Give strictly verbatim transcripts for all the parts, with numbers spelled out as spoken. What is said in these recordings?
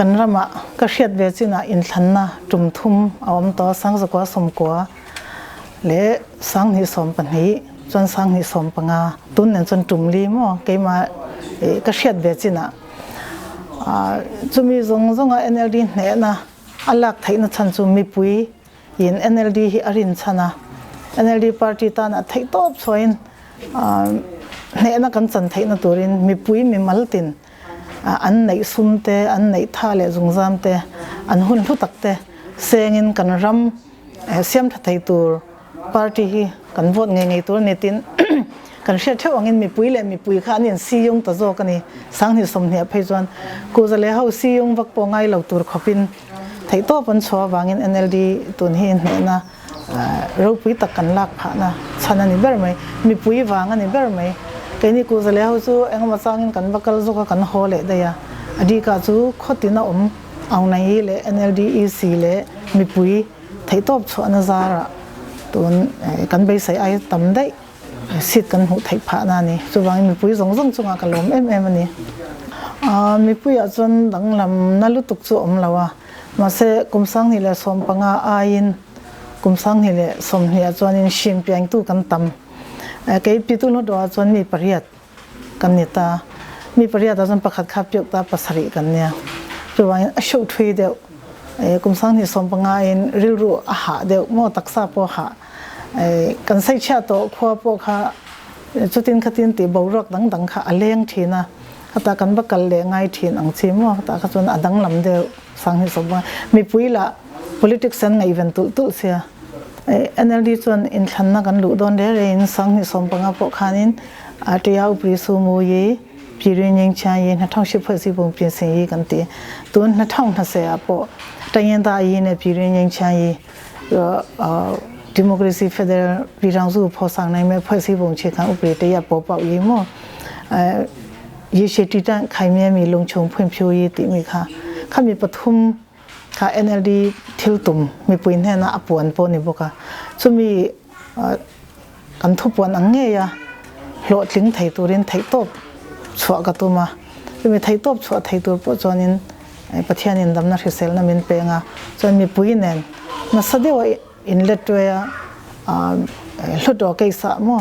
Kan ramah ka hriat ve cinah inthlanna ṭum thum a om tawh, sang zakua sawmkua le sang hnih sawm pahnih, chuan sang hnih sawm panga, tun nen chuan ṭum li maw, keimah, eh, ka hriat ve cinah. Ah, chumi zawng zawnga N L D hnehna a lak theihna chhan chu mipui in N L D hi a rin chhan a, N L D party tana theihtawp chhuahin, ah, hnehna kan chan theihna turin mipui mimal tin, ah, an neih sum te, an neih tha leh zungzam te, an hun hlu tak te sengin kan ram, eh, siam ṭha thei tur party hi kan vote ngei ngei tur a ni tin, kan hriat ṭheuh angin mipui leh mipui kha an insiyung ta zawk a ni. Sang hnih sawmhnih a phei chuan Pu Zale ho siyung vak pawh ngai lo tur khawpin theihtawp an chhuah avangin N L D tun hi hnehna, ah, ropui tak kan lak phahna chhan a ni ber mai. Mipui vang a ni ber mai. Keini Pu Zale ho chu engemaw changin kan va kal zawk a, kan haw leh daih a. A dikah chu khawtin a awm Aung Hlaing leh N L D E C leh mipui theihtawp chhuahna zarah tun, eh, kan beisei ai tam daih, seat kan hmuh theih phahna a ni. Chuvangin mipui zawng zawng chungah ka lawm em em a ni. Ah, mipuiah chuan danglamna lutuk chu a awm lo a, mahse, kum sang hnih leh sawm panga aiin kum sang hnih leh sawmhnih ah chuanin hriam piangtu kan tam. Eh, kei Pyithu Hluttaw ah chuan mi pariat kan ni ta. Mi pariat ah chuan pakhat kha pyuk ta, pasarih kan nia. Chuvangin a hriat ṭhui deuh, eh, kum sang hnih sawm panga in rilru a hah deuh maw, taksa pawh hah, eh, kan sawichhiat tawh khua pawh kha, eh, chutin khatin tih boruak dang dang kha a leng ṭhin a, hetah kan va kal leh ngai ṭhin ang chi maw, hetah kha chuan a danglam deuh. Sang hnih sawm panga mipui lah politics an ngaihven tulh tulh sia. Eh, N L D chuan inthlanna kan luh dawn reng rengin sang hnih sawm panga pawh khanin, ah, Pu Pu Sumuyi, Pu Rinnying Chianyi, hnathawng hri Phoisi Bung Pinsingyi kan ti. Tun hnathawng hnaseah pawh Pu Rinnying Chianyi, ah, ah, Democracy Federal Pu Rangzu Phawsang Naime, Phoisi Bung Chikhang Upri te ya pawh pawh yi maw. Ah, Yi Sheti Tan Khaimia mi Lungchung Phun Phiuyi tih mi kha, khami pathum kha N L D thil tum mipui hnena a puan pawh ni bawk a. Chumi, ah, kan thupuan ang ngei a, hlawhtling thei turin theihtawp chhuah ka tum a. Chumi theihtawp chhuah thei tur pawh chuanin, eh, Pathianin damna hriselna min pe ang a. Chuan mipui nen nasa deuh a inlet tuai a, ah, eh, Hluttaw case ah maw,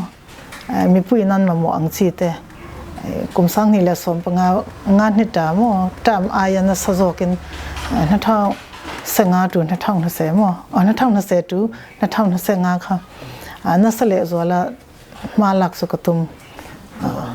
eh, mipui nan mamawh ang chi te, eh, kum sang hnih leh sawm panga, nga hni ta maw, term aia nasa zawkin, eh, hnathawng senga ṭu hnathawng hnase maw, ah, hnathawng hnase ṭu hnathawng hnase nga kha, ah, nasa leh zuala hma lak chu ka tum. Ah,